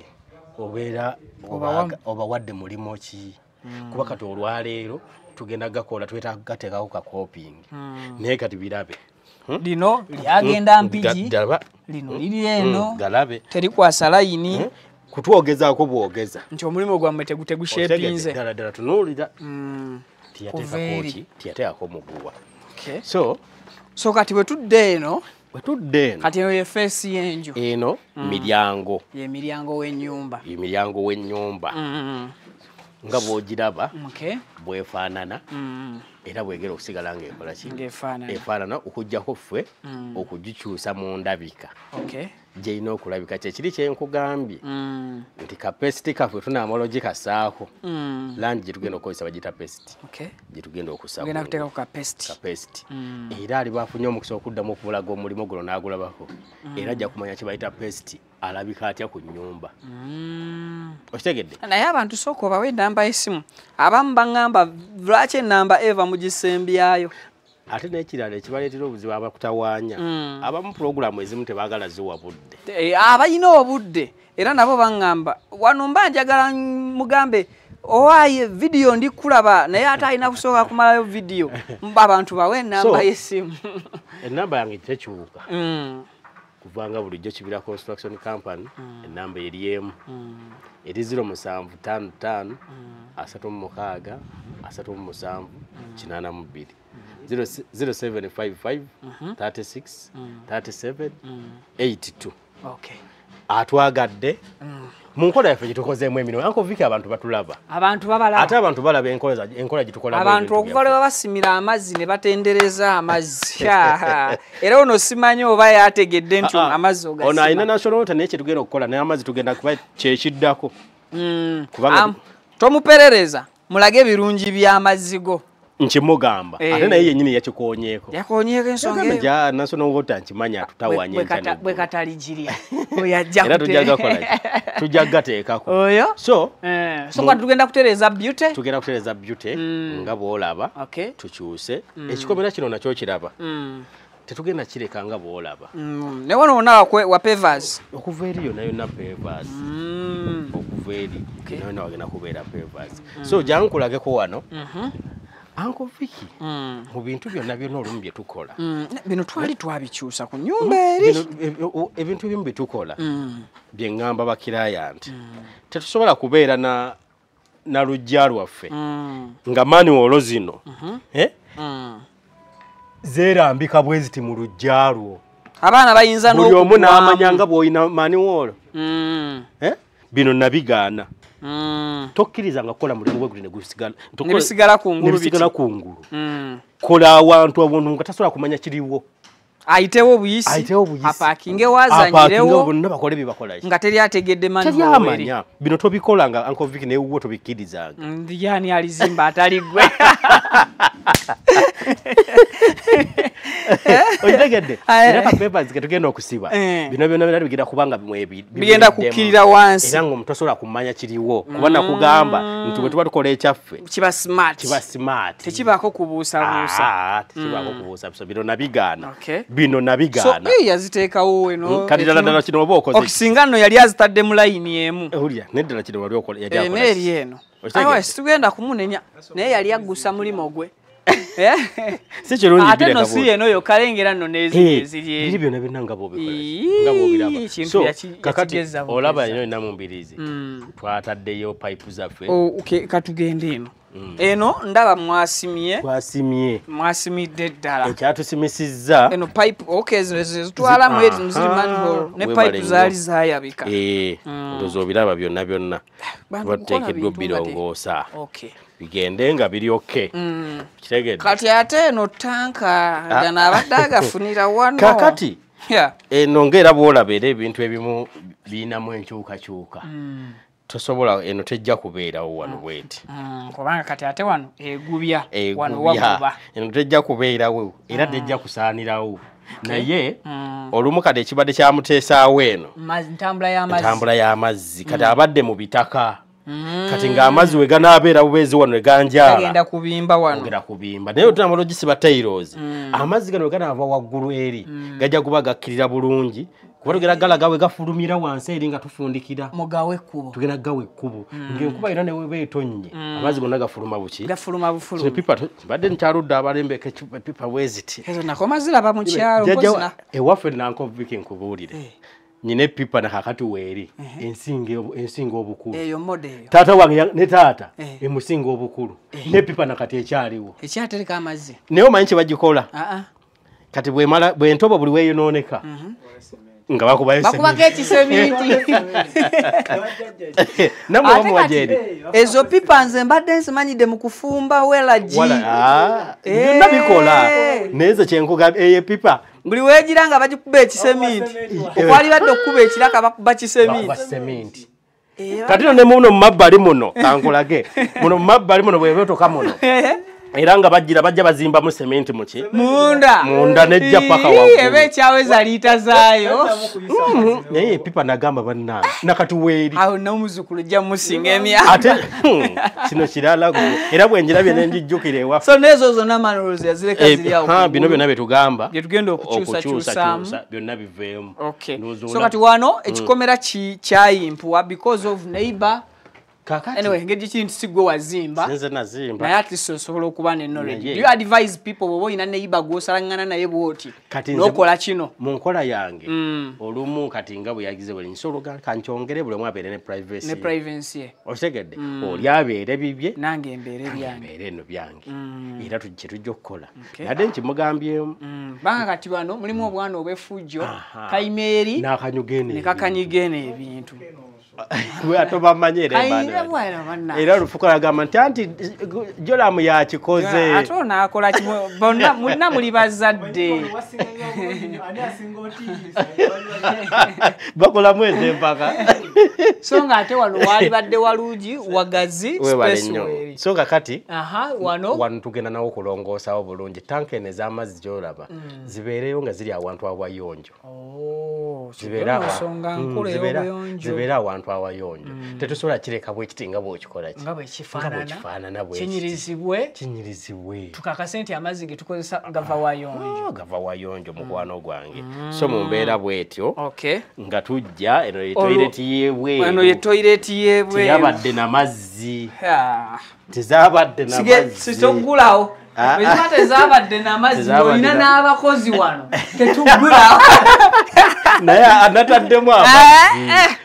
obeera obawadde mulimu ki? Kuba kati olwaleero tugenda gakola twetaaga gateekako ka coping naye kati birabe. Lino lyagenda Mpigi, lino liri eno, galabe terikwasa layini kutwogezaako bwogeza nti omulimu gwammwe tegushepinze. Ddala ddala tunuulira tiyateekako ki? Tiyateekako muguwa. So kati bwe tudda eno kati eno ye feesi y'enju eno miryango ye miryango w'ennyumba emiryango w'ennyumba nga bw'ogiraba bwefaanana era bwegera okusigala ng'ekola ki? Efaanana okuggyako ffe okugikyusa mu ndabika gy'erina okulabika. Kyekiri kye nkugambye nti kapesiti kaffe tunaamala ogikasaako langi gye tugenda okukozesa bagiyita pesiti gye tugenda okusaako kapesiti era aliba afunye omukisa okuddamu okubulaga omulimu guno n'agulabako era ajja kumanya kye bayita pesiti alabika atya ku nnyumba. Okitegedde? Naye abantu sooka obawe ennamba y'essimu. Abamu baŋŋamba lwaki ennamba eva mugisembyayo. Ate n'ekirala ekibaleetera obuzibu abakutawaanya abamu pulogulaamu ezimu tebaagala ziwa budde. Abalina obudde era nabo baŋŋamba wano mba njagala mugambe owaaye vidiyo ndi kulaba naye ate alina kusooka kumalayo vidiyo abantu bawe ennamba y'essimu. Ennamba yange tekyuka. Kubanga bulijjo Kibira Construction Company ennamba eri emu eri 0755 36 37 82 0755 36 37 82. Okay. Atwagadde mu nkola yaffe gye tukozeemu emirimu Uncle Vicky abantu batulaba. Abantu babalaba. Ate abantu balaba enkola gye tukolamu. Abantu okuva lwe babasimira amazzi ne batendereza amazzi. Era ono simanyi oba yategedde nti amazzi ogasima. Ono alina national water naye kye tugenda okukola naye amazzi tugenda kuba kyekiddako. Kubanga tomuperereza mulage ebirungi by'amazzi go. Nkimugamba ate naye yennyini yakikoonyeeko. Yakoonyeeko ensonga eyo. Ja national water nkimanya atutawaanya enkya. Bwe kataligirya. Oyo ajja era tujja gakola tujja gateekako. Oyo? So so kati tugenda kutereeza beauty. Tugenda kutereeza beauty nga bw'olaba. Tukyuse. Ekikomera kino nakyo kiraba. Tetugenda kireka nga bw'olaba. Ne wano wonna wa pavers. Okuva eri yonna yonna pavers. Okuva eri yonna yonna wagenda kubeera pavers. So jangu nkulageko wano. Uncle Vicky, mu bintu byonna byonna olumu bye tukola. Bino twali twabikyusa ku nnyumba eri. Ebintu ebimu bye tukola bye ŋŋamba bakiraaya nti tetusobola kubeera na luggya lwaffe nga manual zino zeerambika bwe ziti mu luggya lwo. Abaana bayinza buli omu n'amanya nga bw'olina manual. Bino nabigaana. Tokkiriza nga kukola mulimu gwe guli ne gusigala ne bisigala kungulu. Kola awantu awontu nga tasobola kumanya kiriwo. Ayitewo buyisi apakinge wazanyirewo bonna bakole bye bakola nga teri ategedde mani teri amanya. Bino tobikola nga Uncle Vicky naye wuwo tobikkirizanga. Ndi yani alizimba atali gwe. Okitegedde? Era ka papers ke tugenda okusiba bino byonna byonna bigenda kubanga bigenda kukkirira wansi, era ng'omuntu tosobola kumanya kiriwo, kuba nakugamba nti bwe tuba tukola ekyaffe kiba smart, kiba smart, tekibaako kubuusabuusa. Tekibaako kubuusabuusa. Bino nabigaana, bino nabigaana. So yaziteekawo eno kati ddala ddala kino oba okoze okusinga nno yali azitadde mu layini emu. Owulira, neddala kino wali okola yali akola eri eno. Awo situgenda kumunenya, naye yali aggusa mulimo gwe. Si kirungi ate no si eno yo kalengera nno n'eziri eri. Biri byonna byonna nga bw'obikola, nga bw'obiraba. So kakati olaba eno ena mu mbiriizi twataddeyo pipe zaffe. Okay, katugende eno. Eno ndaba mwasimye. Twasimye. Mwasimidde ddala. Ekyatusimisizza. Eno pipe, okay, zitwalamu eri muziri manhole ne pipe zaali zaayabika. Ndowooza obiraba byonna byonna. Tuba tuteekeddwa obbirongoosa. Okay. Bigende nga biri okay. Kitegedde. Kati ate eno tanka gano abadde agafunira wano. Kakati eno ng'era bw'olaba era ebintu ebimu birinamu enkyukakyuka. Tosobola eno tejja kubeerawo wano bweti. Kubanga kati ate wano egubya, wano waguba. Eno tejja kubeerawo era tejja kusaanirawo. Naye olumu kati ekibadde kyamuteesaawo eno ntambula y'amazzi kati abadde mu bitaka. Kati ng'amazzi we ganaabeera bubeezi wano we ganjaala gagenda kubimba wano, gagenda kubimba. Naye otunamala ogisiba tailozi, amazzi gano we ganaava waggulu eri gajja kuba gakkirira bulungi, kuba tugenda galaga we gafulumira wansi eri nga tufundikira mugawe ekkubo, tugenda gawa ekkubo ng'enkuba yonna ne weba etonnye amazzi gonna gafuluma buki, gafuluma bufulumi. Pipa mbadde nkyaludde abalembeka pipa bwe ziti ezo nakoma ziraba mu kyalo mpozina ewaffe nankoviki nkubuulire nyina epipa nakakati weeri ensinga obukulu eyo model taata wange ne taata emusinga obukulu n'epipa nakati ekyaliwo ekyatereka amazzi. Naye omanyi kye bagikola kati bwemala bwentobo buli weeyonooneka nga bakubako ekiseminti. Namwe bamuwajeri ezo pipa nze mbadde nzimanyidde mu kufumba welagi byonna bikola. Naye nze kyenkugambye eyo epipa buli weegira nga bagikuba ekiseminti, okwali badde okukuba ekiraka bakuba kiseminti. Kati no ne muno mu mabbali muno kankulage muno mu mabbali muno bwebetoka muno era nga bajjira bajja bazimbamu sementi muki munda nejja paka waggulu eba ekyaweza liita zaayo. Naye epipa nagamba bannange nakati weeri awo n'omuzukulu ojja musinga emyaka ate kino kirala era bwe njirabye ne njijjukira ewaffe. So n'ezo zonna manhole yazireka ziri awo. Bino byonna bye tugamba bye tugenda okukyusakyusaamu byonna biveemu. So kati wano ekikomera kyayimpuwa because of neighbor. Anyway, engeri kiri nti si gwe wazimba, nze nazimba, naye at least osobola okuba ne knowledge. Do you advise people bw'oba olina neighbor gw'osalangana naye bw'oti n'okola kino? Mu nkola yange olumu kati nga bwe yagize bwe nsobola kankyongere buli omu abeere ne privacy, ne privacy ye. Okitegedde? Oli abeere bibye nange mbeere byange, mbeere eno byange, era kye tujja okukola. Nadde nkimugambyemu banga kati bano mulimu obwana obw'effujjo kayimeeri n'akanyuga ne kakanyiga eno ebintu. Atobamanyi era olufuko agamba nti anti Jolamu yakikoze ate onaakola bonna munna muli bazadde bakolamu ez'empaka. So nga ate wano waalibadde walungi wagazi space weeri. So kakati wano tugenda nawo okulongoosawo bulungi tanka eno ez'amazzi gy'olaba zibeereyo nga ziri awantu awayonjo. Zibeere awantu awayonjo. Tetusobola kireka bwekiti nga bw'okikola ki nga bwekifaanana kinyirizibwe tukakase nti amazzi ge tukozesa gava wayonjo, gava wayonjo mukwano gwange. So mu mbeera bwetyo nga tujja eno ye toyireti y'ebweru, eno ye toyireti y'ebweru teyabadde n'amazzi, tezabadde n'amazzi sitoggulawo bweziba tezabadde n'amazzi olina n'abakozi wano tetuggulawo. Naye anataddemu amazzi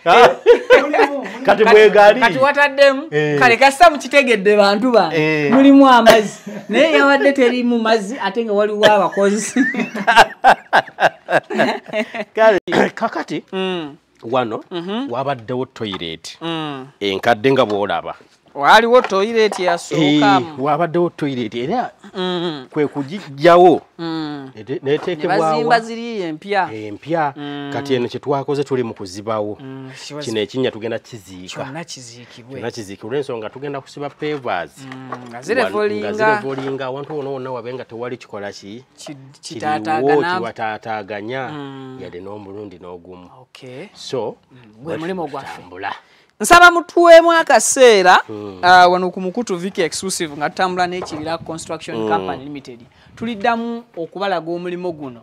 kati bwegali kati wataddemu kale kasita mukitegedde bantu bange mulimu amazzi naye yabadde terimu mazzi ate nga waliwo abakozi. Kale kakati wano wabaddewo toyireti enkadde nga bw'olaba. Waliwo toilet yasooka. Wabaddewo toilet era kwe kugijjawo neteekebwawo. Bazimba ziri empya. Empya. Kati eno kye twakoze tuli mu kuzibawo. Kino ekinnya tugenda kiziika. Kyonna kiziikibwe. Kyonna kiziikibwe olw'ensonga tugenda kusiba pavers. Nga zirevolinga. Nga zirevolinga awantu wonna wonna wabe nga tewali kikola ki? Kitaataagana. Kiwataataaganya yadde n'omulundi n'ogumu. Okay. So gwe mulimu gwaffe. Nsaba mutuweemu akaseera wano ku mukutu Vicky Exclusive nga tutambula n'Ekibira Construction Company Limited. Tuliddamu okubalaga omulimu guno.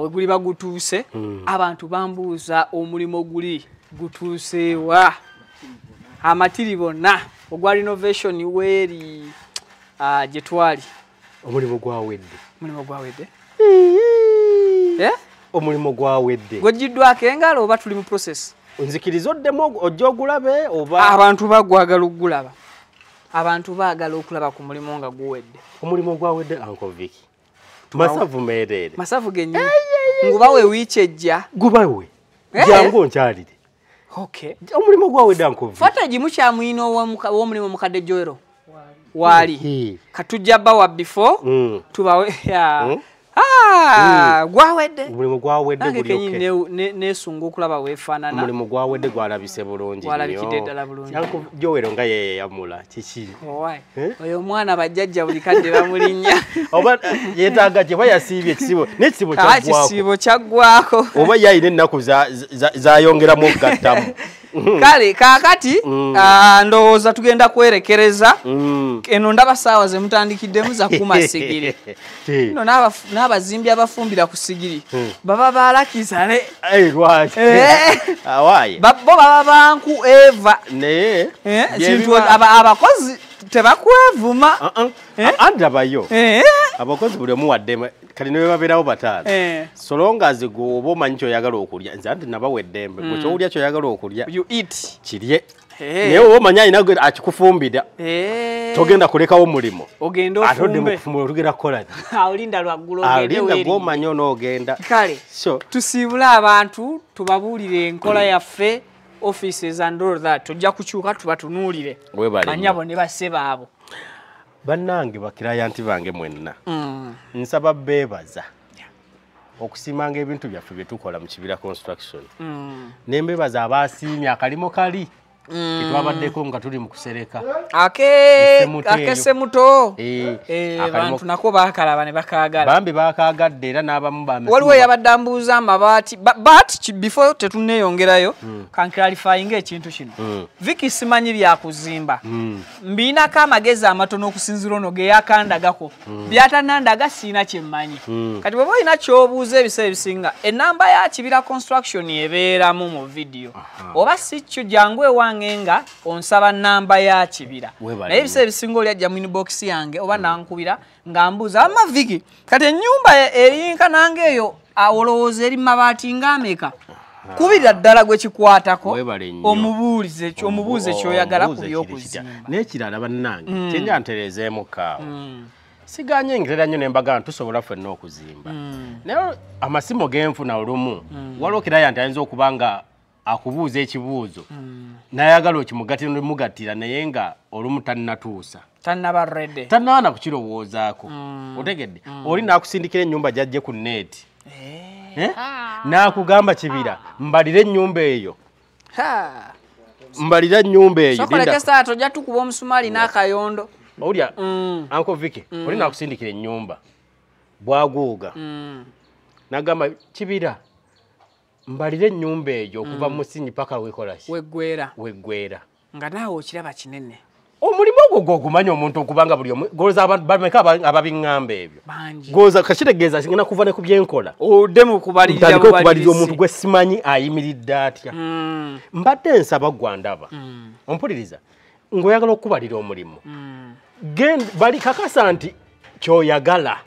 We guliba gutuuse, abantu bambuuza omulimu guli gutuuse wa. Amatiri bonna ogwa renovation weeri gye twali. Omulimu gwawedde. Omulimu gwawedde? Eh? Omulimu gwawedde. Gwegiddwako engalo oba tuli mu process? Nzikiriza oddemu ojja ogulabe oba abantu bagwagala okugulaba. Abantu baagala okulaba ku mulimu nga guwedde. Omulimu gwawedde Uncle Vicky. Masavu meereere. Masavu gennyini. Ngubawe wiiki ejja. Gubawe. Jangu onkyalire. Okay. Omulimu gwawedde Uncle Vicky. Fata gimu kya mwino w'omulimu mukadde Joero. Waali. Katujja bawa before tubawe. Gwawedde. Omulimu gwawedde guli okay. Nange neesunga okulaba weefaanana. Omulimu gwawedde gwalabise bulungi nnyo. Gwalabikidde ddala bulungi. Uncle Joero nga yeeyamula kiki? Owaaye. Oyo omwana bajjajja buli kadde bamulinnya. Oba yeetaaga gye bayasiibye ekisiibo n'ekisiibo kyaggwako. Ekisiibo kyaggwako. Oba ye alina ennaku zayongeramu okugattamu. Kale kaakati ndowooza tugenda kwerekereza. Eno ndaba ssaawa ze mutandikiddemu za kuma sigiri. Nno n'abazimbi abafumbira ku sigiri baba baalakizale. Lwaki? Awaaye. Bo baba banku eva. Naye kintu abakozi tebakwevuma. Andabayo. Abakozi buli omu wadde kati ne bwe babeerawo bataano. So long as gwe oba omanyi ky'oyagala okulya, nze anti nabawa eddembe. Gwe ky'owulya ky'oyagala okulya. You eat. Kirye. Naye oba omanyi alina gwe akikufumbira. Togenda kulekawo mulimu. Ogende ofumbe. Ate odde mu kufumbira tugenda kukola ki? Olinda lwaggulo ogende Olinda weerinye. gw'omanyi onoogenda. Kale. So tusiibule abantu tubabuulire enkola yaffe, offices and all that. Tujja kukyuka tubatunuulire. Bannyabo ne bassebo abo. Bannange bakirayanti bange mwenna. Nsaba beebaza okusiimanga ebintu byaffe bye tukola mu Kibira Construction. Ne mbebaza abaasiimye akalimo kali ketwabaddeko nga tuli mu kusereka. Akesemuto. Abantu nako baakalaba ne bakaagala. Bambi baakaagadde era n'abamu bamesimu. Waliwo eyabadde ambuuza amabaati. But before tetunneeyongerayo, kanclarifyinga ekintu kino. Vicky simanyi byakuzimba. Mbiinako amagezi amatono okusinziira ono ge yakandagako. Byatannandaga siina kye mmanyi. Kati bw'oba olina ky'obuuza ebiseera ebisinga, ennamba ya Kibira Construction ebeeramu mu vidiyo. Oba si kyo jangu ewange nga onsaba namba ya Kibira. Naye ebiseera ebisinga oli ajja mu inbox yange oba nankubira nga mbuuza amma Vicky kati ennyumba erinka nange eyo olowooza eri mabaati ng'ameka? Kubira ddala gwe kikwatako omubuulize omubuuze ky'oyagala ku by'okuzimba. N'ekirala bannange kyenja ntereezeemu kaawo. Siganye ngerera nnyo ne mbagamba tusobola ffenna okuzimba. Naye amasimu genfuna olumu waliwo kiraya nti ayinza okuba nga akubuuza ekibuuzo n'ayagala okimugattira n'omugattira naye nga olumu tannatuusa. Tannaba ready. Tannaba na kukirowoozaako. Otegedde? Oli n'akusindikira ennyumba gy'aggye ku neeti. N'akugamba Kibira mbalire ennyumba eyo. Mbalire ennyumba eyo. Sokoleke saa tojja tukuba omusumaali n'akayondo. Owulira Uncle Vicky, oli n'akusindikira ennyumba bwaguuga. N'agamba Kibira mbalire ennyumba eyo okuva mu musingi paka wekola ki? Weggwera. Weggwera. Nga naawe okiraba kinene. Omulimu ogwo gw'ogumanya omuntu okubanga buli omu golooza abantu bameka ababiŋŋamba ebyo. Bangi. Golooza kakitegeeza ngenda kuva ne ku byenkola. Odde mu kubalirira Ntandike okubalirira omuntu gwe simanyi ayimiridde atya. Mbadde nsaba gwa ndaba. Ompuliriza ng'oyagala okubalira omulimu. Bali kakasa nti ky'oyagala.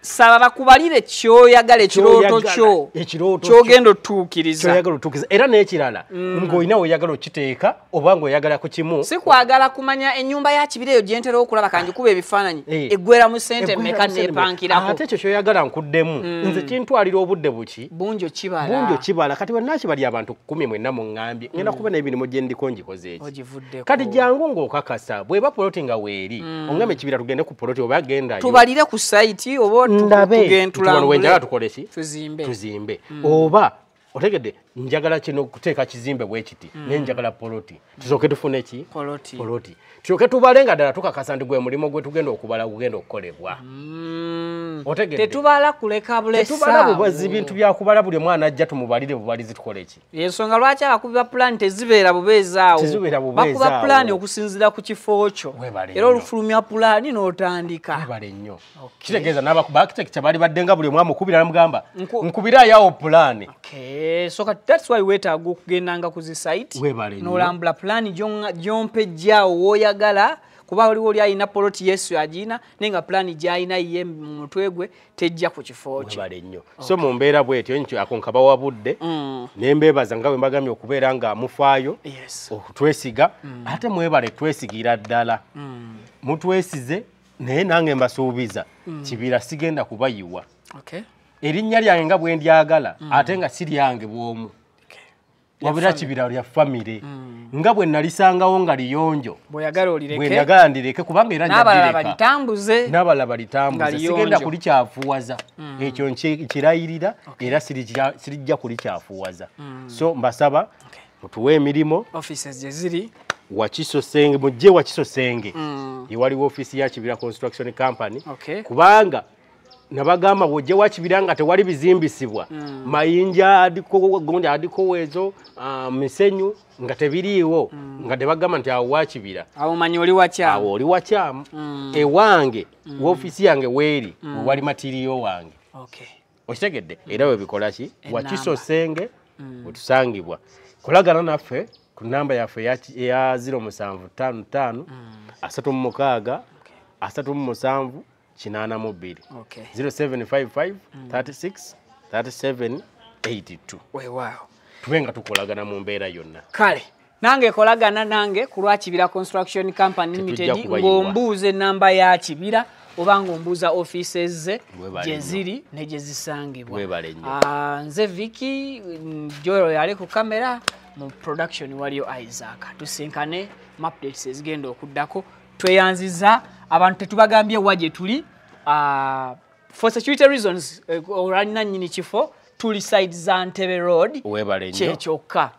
Saba bakubalire kyoyagala, ekirooto kyo kyogenda otuukiriza. Kyoyagala otuukiriza. Era n'ekirala, ng'olina weoyagala okiteeka oba ng'oyagala ku kimu. Si kwagala kumanya ennyumba ya Kibira eyo gye ntera okulaba kanjikuba ebifaananyi eggwera mu ssente mmeka neepankirako. Ate ekyo kyoyagala nkuddemu. Nze kintwalira obudde buki? Bungi okibala. Bungi okibala. Kati bwe naakibali abantu 19 muŋŋambye ngenda kuba n'emirimu gye ndiko ngikoze eki. Kati jangu ng'okakasa bw'eba poloti nga weeri oŋŋambe Kibira tugende ku poloti oba gendayo. Tubalire ku sayiti oba ndabe tuwano tukole ki? Tuzimbe. Oba otegedde njagala kino kuteeka kizimbe bwe kiti naye njagala poloti, tusooke tufune ki? Poloti. Tusooke tubale nga ddala tukakasa nti gwe mulimu gwe tugenda okubala gugenda okukolebwa. Otegedde tetubala kuleka bulesa, tetubala bubazi bintu byakubala buli mwana ajja tumubalire bubalizi tukole ki? Ensonga lwaki abakubi ba pulaani tezibeera bubeezaawo, bakuba pulaani okusinziira ku kifo kyo, era olufulumya pulaani n'otandika. Webale nnyo. Kitegeeza n'abakuba architecture bali badde nga buli omu amukubira n'amugamba nkubira yawo pulaani. So that's why weetaaga okugendanga ku zi site n'olambula pulaani gy'ompejjaawo w'oyagala, kuba waliwo oli alina poloti Yesu agina naye nga pulaani gy'alina ye mu mutwe gwe tejja ku kifo kye. Webale nnyo. So mu mbeera bw'etyo nkyo ako nkabawa budde ne mbeebaza nga bwe mbagambye okubeera nga mufaayo okutwesiga, ate mwebale twesigira ddala. Mutwesize naye nange mbasuubiza Kibira sigenda kubayiwa. Erinnya lyange nga bwe ndyagala ate nga si lyange bw'omu. Wabula Kibira lya famire nga bwe nalisangawo nga liyonjo, bw'oyagala olireke, bwe njagala ndireke, kubanga era n'abalala balitambuze, n'abalala balitambuze, sigenda kulikyafuwaza. Ekyo nkirayirira era sirijja kulikyafuwaza. So mbasaba mutuwe emirimu. Offices gye ziri Wakiso Senge, mujje Wakiso Senge ewaliwo ofiisi ya Kibira Construction Company, kubanga nabagamba bw'ojje wa Kibira nga tewali bizimbisibwa, mayinja adiko gondi adiko wezo misenyu nga tebiriiwo, nga tebagamba nti awo wa Kibira, awo manyi oli wakyamu, awo oli wakyamu. Ewange woofiisi yange weeri wewali matiriyo wange. Okitegedde? Era we bikola ki? Wakiso Senge wetusangibwa. Kolagana naffe ku namba yaffe eya 0755 36 37 82. 0755 36 37 82. Weewaawo. Tube nga tukolagana mu mbeera yonna. Kale nange kolagana nange ku lwa Kibira Construction Company Limited ng'ombuuza ennamba ya Kibira oba ng'ombuuza offices ze gye ziri ne gye zisangibwa. Nze Vicky Joel yali ku kamera, mu production waliyo Isaac. Tusinkane mu updates ezigenda okuddako. Tweyanziza abantu tetubagambye wa gye tuli, for security reasons olwalina nnyini kifo tuli side za Ntebe Road kyekyokka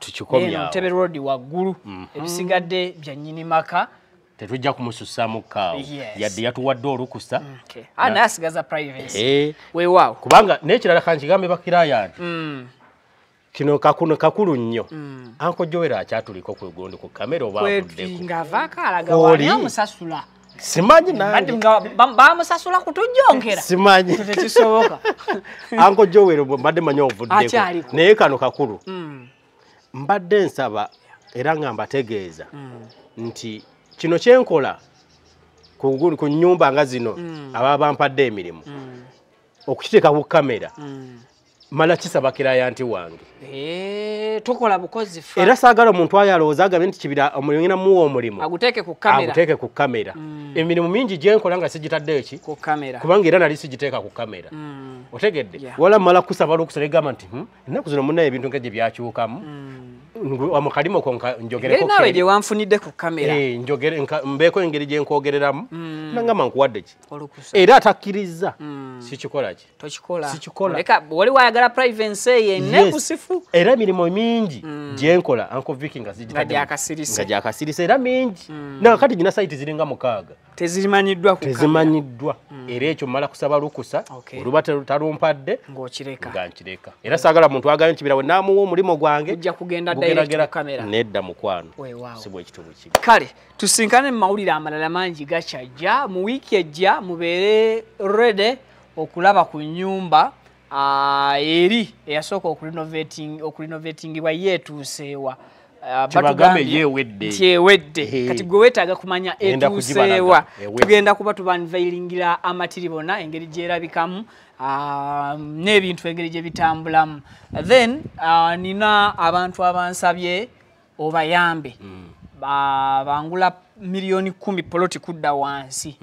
Ntebe Road waggulu, ebisigadde bya nnyini maka tetujja kumusussaamu kaawo yadde yatuwadde olukusa. Naye asigaza privacy. Weewaawo. Kubanga n'ekirala kankigambe bakiraya nti kino kakulu nnyo. Uncle Joel akyatuliko ku gundi ku kamera oba avuddeko ng'avaako alaga wani amusasula. Simanyi nange bamusasula kutujonkera. Simanyi tekisoboka. Uncle Joel mbadde manyi ovuddeko naye kano kakulu. Mbadde nsaba era nga mbategeeza nti kino kyenkola ku nnyumba nga zino ababa bampadde emirimu okukiteeka ku kamera mala kisaba client wange. Tukola bukozi fa. Era saagala omuntu ayalowooza agambe nti Kibira omulimu muwa omulimu aguteeke ku kamera. Aguteeke ku kamera. Emirimu mingi gye nkola nga sigitaddeyo ki? Ku kamera. Kubanga era nali sigiteeka ku kamera. Otegedde? Wala mala kusaba lukusa negamba nti ennaku zino munnaye ebintu nga gye byakyukamu. Mu kalimo ko njogereko. Nawe gye wanfunidde ku kamera. Njogere mbeeko engeri gye nkwogereramu. Nangamba nkuwadde ki? Era atakkiriza. Sikikola ki? Tokikola. Sikikola. Leka wali wayagala privacy ye nekusifu. Era emirimu mingi gye nkola Uncle Vicky nga sigitadde. Nga gyakasirise era mingi. Na kati gina site ziringa 6. Tezimanyiddwa ku kamera. Tezimanyiddwa. Era ekyo mmala kusaba lukusa oluba talumpadde ng'okireka. Nga nkireka. Era saagala muntu agambe nti Kibira we naamuwa omulimu gwange ojja kugenda direct ku kamera. Nedda mukwano. Si bwe kitubu kibi. Kale tusinkane mu mawulire amalala mangi gakyajja mu wiiki ejja, mubeere ready okulaba ku nnyumba eri eyasooka okurenovatingibwa yeetuuseewa. Tubagambe ewedde. Nti ewedde. Kati gwe weetaaga kumanya etuuseewa. Tugenda kuba tubanveiringira amatiribona engeri gyerabikamu n'ebintu engeri gye bitambulamu. Then nina abantu abansabye obayambe. Bangula 10 million poloti kudda wansi.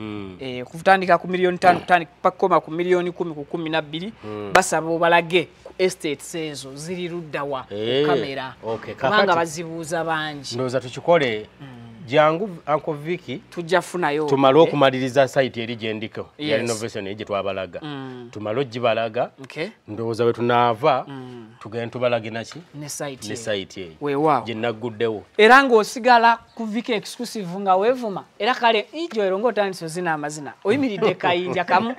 Kutandika ku 5 million kutandika pakoma ku 10 million ku 12 basaba obalage ku estates ezo ziri ludda wa kamera. Kubanga bazibuuza bangi. Ndowooza tukikole jangu Uncle Vicky tujja funayo tumale okumaliriza site eri gye ndiko ya renovation egi twabalaga. Tumale ogibalaga. Ndowooza we tunaava tugende tubalage naki ne site ne site eyo weewaawo gye nagguddewo. Era ng'osigala ku Vicky Exclusive nga weevuma era kale ijo ng'otandise ozina amazina oyimiridde kayinja kamu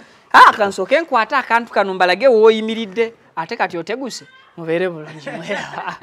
kansooke nkwate akantu kano mbalage w'oyimiridde ate kati oteguse mubeere bulungi mweraba.